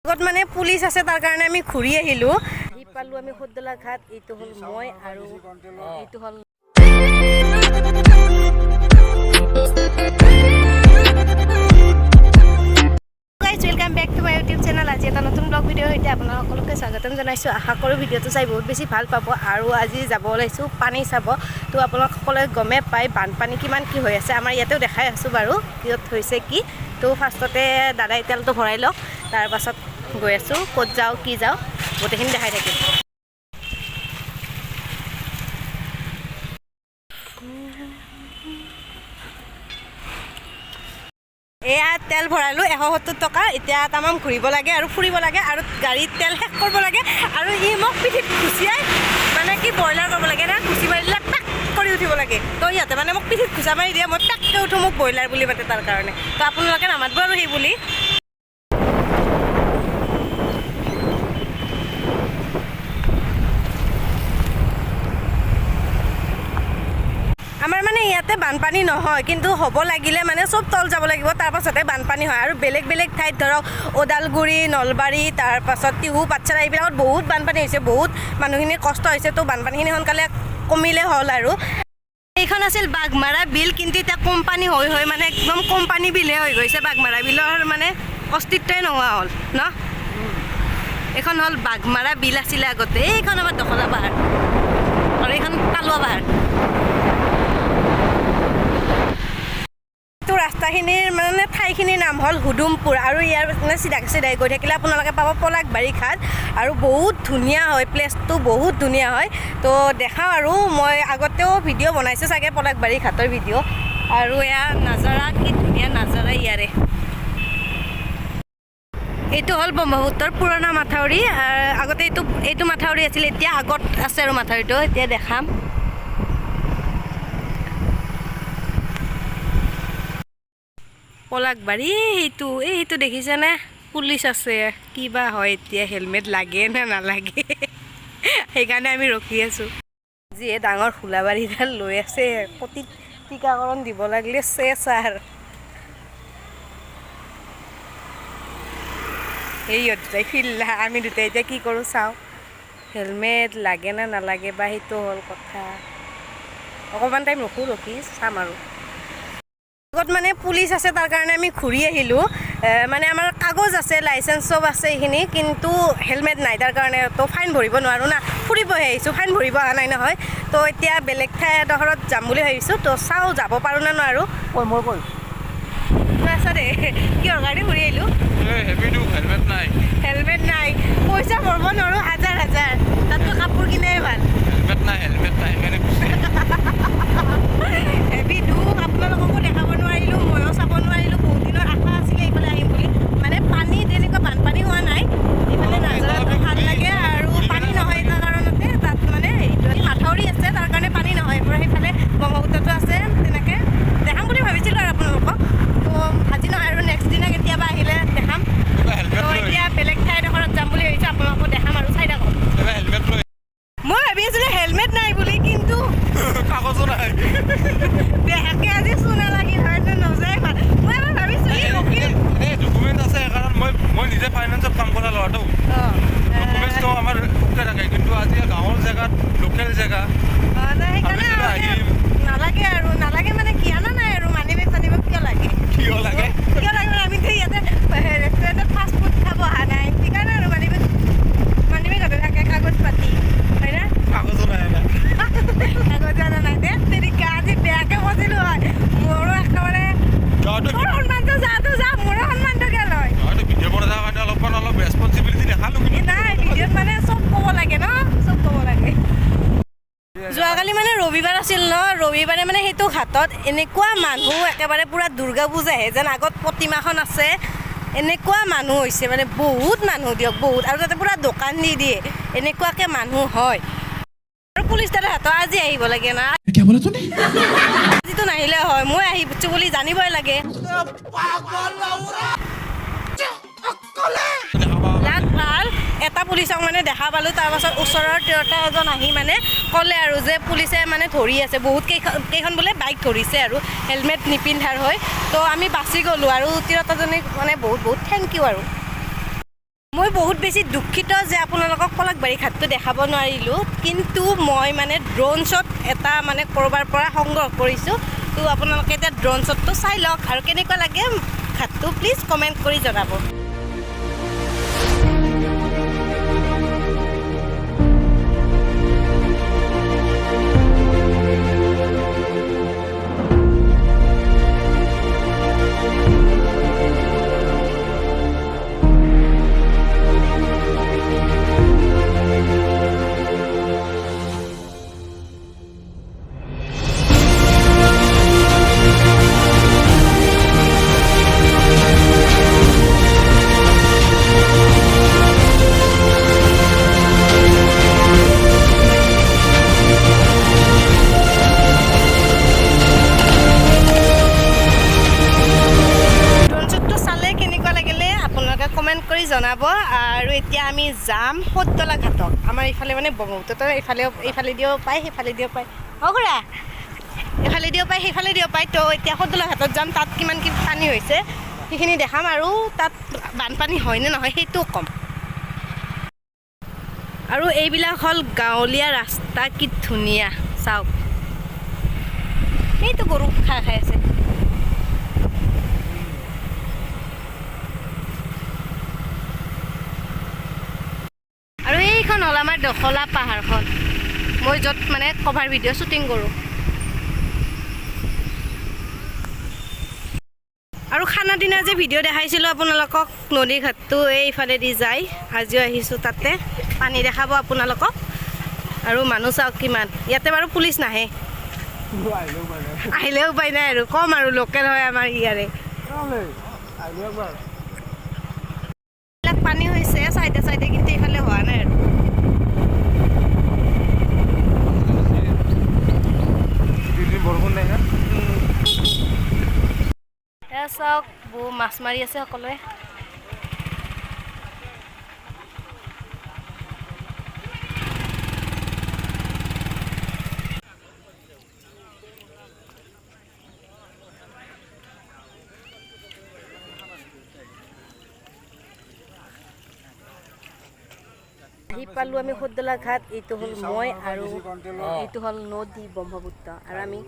আগত মানে পুলিচ আছে, তাৰ কাৰণে আমি ঘূৰি আহিলোঁ। আহি পালোঁ আমি সদলা ঘাট। এইটো হ'ল মই আৰু এইটো হ'ল। Guys, welcome back to my YouTube channel. আজি এটা নতুন ব্লগ ভিডিঅ'ৰ সৈতে আপোনালোক সকলোকে স্বাগতম জনাইছোঁ। আশা কৰোঁ ভিডিঅ'টো চাই বহুত বেছি ভাল পাব। আৰু আজি যাব ওলাইছোঁ পানী চাব। তো আপোনালোক সকলোৱে গমেই পায় বানপানী কিমান কি হৈ আছে। আমাৰ ইয়াতেও দেখাই আছোঁ বাৰু কিহত হৈছে কি। তো ফাৰ্ষ্টতে দাদাই তেলটো ভৰাই লওক, তাৰপাছত গৈ আছোঁ। ক'ত যাওঁ, কি যাওঁ, গোটেইখিনি দেখাই থাকিম। এয়া তেল ভৰালোঁ 170 টকা। এতিয়া তামাম ঘূৰিব লাগে আৰু ফুৰিব লাগে আৰু গাড়ীত তেল শেষ কৰিব লাগে। আৰু ই মোক পিঠিত ঘুচিয়াই মানে কি ব্ৰইলাৰ কৰিব লাগে না, ঘুচি মাৰি দিলে পেক কৰি উঠিব লাগে। তো সিহঁতে মানে মোক পিঠিত ঘুচা মাৰি দিয়ে, মই পেককৈ উঠোঁ, মোক ব্ৰইলাৰ বুলি মাতে তাৰ কাৰণে। তো আপোনালোকে নামাতব আৰু সেই বুলি। আমাৰ মানে ইয়াতে বানপানী নহয়, কিন্তু হ'ব লাগিলে মানে চব তল যাব লাগিব, তাৰপাছতে বানপানী হয়। আৰু বেলেগ বেলেগ ঠাইত, ধৰক ওদালগুৰি, নলবাৰী, তাৰপাছত টিহু, পাঠশালা, এইবিলাকত বহুত বানপানী হৈছে, বহুত মানুহখিনিৰ কষ্ট হৈছে। তো বানপানীখিনি সোনকালে কমিলে হ'ল। আৰু এইখন আছিল বাঘমাৰা বিল, কিন্তু এতিয়া কোম্পানী হৈ হৈ মানে একদম কোম্পানী বিলহে হৈ গৈছে। বাঘমাৰা বিলৰ মানে অস্তিত্বই নোহোৱা হ'ল ন। এইখন হ'ল বাঘমাৰা বিল আছিলে আগতে। এইখন আমাৰ দখলা পাহাৰ আৰু এইখন তালুৱা পাহাৰ। এইটো ৰাস্তাখিনিৰ মানে ঠাইখিনিৰ নাম হ'ল হুদুমপুৰ। আৰু ইয়াৰ মানে চিধা চিধাই গৈ থাকিলে আপোনালোকে পাব পলাশবাৰী ঘাট। আৰু বহুত ধুনীয়া হয় প্লেচটো, বহুত ধুনীয়া হয়। তো দেখাওঁ আৰু মই আগতেও ভিডিঅ' বনাইছোঁ চাগে পলাশবাৰী ঘাটৰ ভিডিঅ'। আৰু এয়া নাজাৰা, কি ধুনীয়া নাজাৰা ইয়াৰে। এইটো হ'ল ব্ৰহ্মপুত্ৰৰ পুৰণা মাথাউৰি। আগতে এইটো এইটো মাথাউৰি আছিল, এতিয়া আগত আছে আৰু মাথাউৰিটো এতিয়া দেখাম। পলাশবাৰী সেইটো, এই সেইটো দেখিছেনে? পুলিচ আছে, কিবা হয় এতিয়া, হেলমেট লাগে নে নালাগে, সেইকাৰণে আমি ৰখি আছোঁ। যিয়ে ডাঙৰ খোলাবাৰীডাল লৈ আছে, কটিত টীকাকৰণ দিব লাগিলে চেচ। এই ইহঁত দুটাই ফিল্লা, আমি দুটাই এতিয়া কি কৰোঁ চাওঁ। হেলমেট লাগে নে নালাগে বা সেইটো হ'ল কথা। অকণমান টাইম ৰখোঁ, ৰখি চাম। আৰু আগত মানে পুলিচ আছে, তাৰ কাৰণে আমি ঘূৰি আহিলোঁ। মানে আমাৰ কাগজ আছে, লাইচেঞ্চ চব আছে এইখিনি, কিন্তু হেলমেট নাই। তাৰ কাৰণে তো ফাইন ভৰিব নোৱাৰোঁ না। ফুৰিবহে আহিছোঁ, ফাইন ভৰিব অহা নাই নহয়। তো এতিয়া বেলেগ ঠাই এডোখৰত যাম বুলি ভাবিছোঁ। তো চাওঁ যাব পাৰোঁ নে নোৱাৰোঁ। কৈ মই কৈ আছা দেই, কিহৰ কাৰণে ঘূৰি আহিলোঁ? হেভি দুখ, হেলমেট নাই। হেলমেট নাই, পইচা ভৰিব নোৱাৰোঁ হাজাৰ হাজাৰ, তাতকৈ কাপোৰ কিনাই ভাল। হেলমেট নাই, হেলমেট নাই, সেইকাৰণে গুচি হেভি দুখ, আপোনালোককো দেখাব নোৱাৰিলোঁ, ময়ো চাব নোৱাৰিলোঁ। বহুত দিনৰ আশা আছিলে এইফালে আহিম বুলি। মানে পানী তেনেকুৱা বানপানী হোৱা নাই, এইফালে নাজাৰাটো ভাল লাগে। আৰু পানী নহয় এটা কাৰণতে তাত, মানে হেৰিটো মাথাউৰি আছে, তাৰ কাৰণে পানী নহয়। পৰা সেইফালে ব্ৰহ্মপুত্ৰটো আছে, তেনেকৈ দেখাম বুলি ভাবিছিলোঁ আৰু আপোনালোকক। তো আজি নহয় আৰু নেক্সট দিনা কেতিয়াবা আহিলে দেখাম। হেলমেট তো লৈ এতিয়া বেলেগ ঠাই এডোখৰত যাম বুলি ভাবিছোঁ, আপোনালোকো দেখাম আৰু চাই থাকক। হেলমেট লৈ মই ভাবি আছিলোঁ হেলমেট নাই বুলি, কিন্তু কাগজো নাই। বেয়াকে আজি চুনা লাগিল হয় নযায় ভাল। মই এবাৰ ভাবিছোঁ ই ৰখিল। ডকুমেণ্ট আছে, কাৰণ মই নিজে ফাইনেন্সত কাম কৰা ল'ৰাটো। ডকুমেণ্টছটো আমাৰ ওকে থাকে, কিন্তু আজি গাঁৱৰ জেগাত, লোকেল জেগা। নাই, সেইকাৰণে ভাবিছিলোঁ আৰু আহিম। নালাগে আৰু নালাগে মানে কি অনা নাই আৰু মানি বেগ চানি বেগ কিয় লাগে? কিয় লাগে? কিয় লাগে মানে আমিতো ইয়াতে ৰেষ্টুৰেণ্টত ফাষ্ট ফুড খাব অহা নাই, সেইকাৰণে আৰু মানি বেগ হাতে থাকে কাগজ পাতি, হয় না? কাগজো নাই নাই। কাগজ অনা নাই দে তেৰিকা, আজি বেয়াকে ফচিলোঁ হয় মোৰো একেবাৰে। যাওঁতে তোৰ সন্মানটো যাটো যা, মোৰো সন্মানটো গেল হয়। হয়তো ভিডিঅ' বনাই থকাৰ কাৰণে অলপমান অলপ ৰেচপনচিবিলিটি দেখালোঁ কিন্তু। এই নাই, ভিডিঅ'ত মানে চব ক'ব লাগে ন, চব ক'ব লাগে। যোৱাকালি মানে ৰবিবাৰ আছিল ন, ৰবিবাৰে মানে সেইটো ঘাটত এনেকুৱা মানুহ, একেবাৰে পূৰা দুৰ্গা পূজাহে যেন। আগত প্ৰতিমাখন আছে, এনেকুৱা মানুহ হৈছে, মানে বহুত মানুহ দিয়ক, বহুত। আৰু তাতে পূৰা দোকান দি দিয়ে, এনেকুৱাকৈ মানুহ হয়। আৰু পুলিচ দাদাহঁতৰ আজি আহিব লাগে না। क्या बोला तूने? আজিতো নাহিলে হয়, মই আহিছোঁ বুলি জানিবই লাগে। লাগ ভাল এটা পুলিচক মানে দেখা পালোঁ। তাৰপাছত ওচৰৰ তিৰোতা এজন আহি মানে ক'লে আৰু যে পুলিচে মানে ধৰি আছে, বহুত কেইখন কেইখন বোলে বাইক ধৰিছে আৰু হেলমেট নিপিন্ধাৰ হৈ। তো আমি বাচি গ'লোঁ আৰু তিৰোতাজনীক মানে বহুত বহুত thank U. আৰু মই বহুত বেছি দুখিত যে আপোনালোকক পলাশবাৰী ঘাটটো দেখাব নোৱাৰিলোঁ, কিন্তু মই মানে ড্ৰোন শ্বট এটা মানে ক'ৰবাৰ পৰা সংগ্ৰহ কৰিছোঁ। তো আপোনালোকে এতিয়া ড্ৰোন শ্বটটো চাই লওক আৰু কেনেকুৱা লাগে ঘাটটো প্লিজ কমেণ্ট কৰি জনাব। ড্ৰোন শ্বটটো চালে কেনেকুৱা লাগিলে আপোনালোকে কমেণ্ট কৰি জনাব। আৰু এতিয়া আমি যাম সদতলা ঘাটত। আমাৰ এইফালে মানে ব্ৰহ্মপুত্ৰ এইফালেও, এইফালেদিও পায়, সেইফালেদিও পায়। অ' খুৰা, এইফালেদিও পায়, সেইফালেদিও পায়। তো এতিয়া সদতলা ঘাটত যাম, তাত কিমান কি পানী হৈছে সেইখিনি দেখাম আৰু তাত বানপানী হয়নে নহয় সেইটোও ক'ম। আৰু এইবিলাক হ'ল গাঁৱলীয়া ৰাস্তা, কি ধুনীয়া চাওক। এইটো গৰু ঘাঁহ খাই আছে। আৰু এইখন হ'ল আমাৰ দখলা পাহাৰখন, মই য'ত মানে কভাৰ ভিডিঅ' শ্বুটিং কৰোঁ। আৰু খানা দিনা যে ভিডিঅ' দেখাইছিলোঁ আপোনালোকক, নদীৰ ঘাটটো এইফালেদি যায়। আজিও আহিছোঁ, তাতে পানী দেখাব আপোনালোকক। আৰু মানুহ চাওক কিমান। ইয়াতে বাৰু পুলিচ নাহে, আহিলেও উপায় নাই আৰু কম আৰু লোকেল হয় আমাৰ ইয়াৰে। এইবিলাক পানী হৈছে চাইডে চাইডে, কিন্তু এইফালে হোৱা নাই আৰু। দুদিন বৰষুণ নাই না। এয়া চাওক, বহু মাছ মাৰি আছে সকলোৱে। আহি পালোঁ আমি সদলা ঘাট। এইটো হ'ল মই আৰু এইটো হ'ল নদী ব্ৰহ্মপুত্ৰ আৰু আমি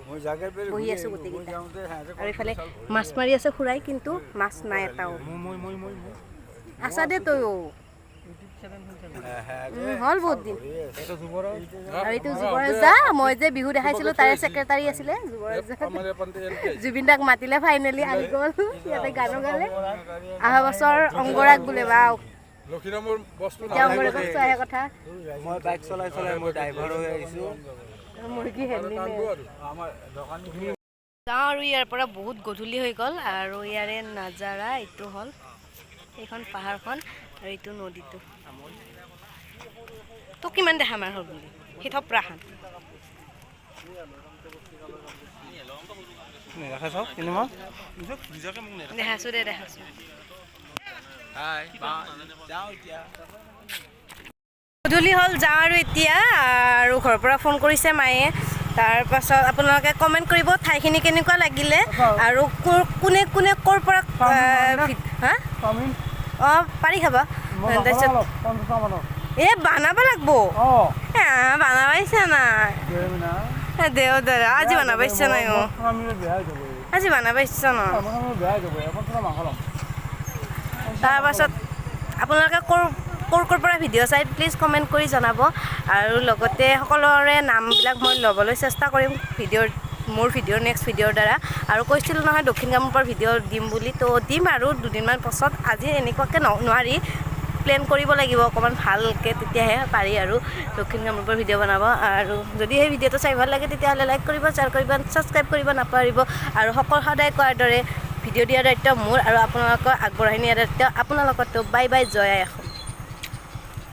বহি আছোঁ গোটেইকেইটা। আৰু এইফালে মাছ মাৰি আছে খুৰাই, কিন্তু মাছ নাই এটাও। আছা দে তয়ো। হ'ল বহুত দিন। আৰু এইটো যুৱৰাজ দা, মই যে বিহু দেখাইছিলোঁ তাৰে ছেক্ৰেটাৰী আছিলে যুৱৰাজ দা। জুবিন দাক মাতিলে, ফাইনেলি আহি গ'ল, ইয়াতে গানো গালে। অহা বছৰ অংগৰাগ বোলে, বাও। লক্ষীৰামৰ বস্তু। এতিয়া অংগৰাগত চোৱাহে কথা। মই বাইক চলাই চলাই মই ড্ৰাইভাৰ হৈ আহিছোঁ। মুৰ্গী হেণ্ডি। আমাৰ দোকান যাওঁ আৰু ইয়াৰ পৰা, বহুত গধূলি হৈ গ'ল। আৰু ইয়াৰে নাজাৰা এইটো হ'ল এইখন পাহাৰখন আৰু এইটো নদীটো। তোক কিমান দেখা মাৰ হ'ল বুলি সেই থপৰাখন। নেদেখা চাওক চিনেমা। নিজকে মোক নেদেখা। দেখাছোঁ দে, দেখাছোঁ। যাওঁ এতিয়া। গধূলি হ'ল, যাওঁ আৰু এতিয়া। আৰু ঘৰৰ পৰা ফোন কৰিছে মায়ে। তাৰপাছত আপোনালোকে কমেণ্ট কৰিব ঠাইখিনি কেনেকুৱা লাগিলে আৰু কোনে কোনে ক'ৰ পৰা হা। অঁ, পাৰি খাবা। তাৰপিছত এ বানাব লাগব, এ বানাব ইচ্ছা নাই। দেও দাদা, আজি বানাব ইচ্ছা নাই। অঁ, আজি বানাব ইচ্ছা নাই। তাৰপাছত আপোনালোকে ক'ৰ ক'ৰ ক'ৰ পৰা ভিডিঅ' চাই প্লিজ কমেণ্ট কৰি জনাব। আৰু লগতে সকলোৰে নামবিলাক মই ল'বলৈ চেষ্টা কৰিম ভিডিঅ'ৰ, মোৰ ভিডিঅ'ৰ নেক্সট ভিডিঅ'ৰ দ্বাৰা। আৰু কৈছিলোঁ নহয় দক্ষিণ কামৰূপৰ ভিডিঅ' দিম বুলি, তো দিম আৰু দুদিনমান পাছত। আজি এনেকুৱাকৈ নোৱাৰি, প্লেন কৰিব লাগিব অকণমান ভালকৈ, তেতিয়াহে পাৰি আৰু দক্ষিণ কামৰূপৰ ভিডিঅ' বনাব। আৰু যদি সেই ভিডিঅ'টো চাই ভাল লাগে তেতিয়াহ'লে লাইক কৰিব, শ্বেয়াৰ কৰিব, ছাবস্ক্ৰাইব কৰিব নাপাহৰিব। আৰু সদায় কোৱাৰ দৰে ভিডিঅ' দিয়াৰ দায়িত্ব মোৰ আৰু আপোনালোকৰ আগবঢ়াই নিয়াৰ দায়িত্ব আপোনালোকৰতো। বাই বাই, জয় আই অসম।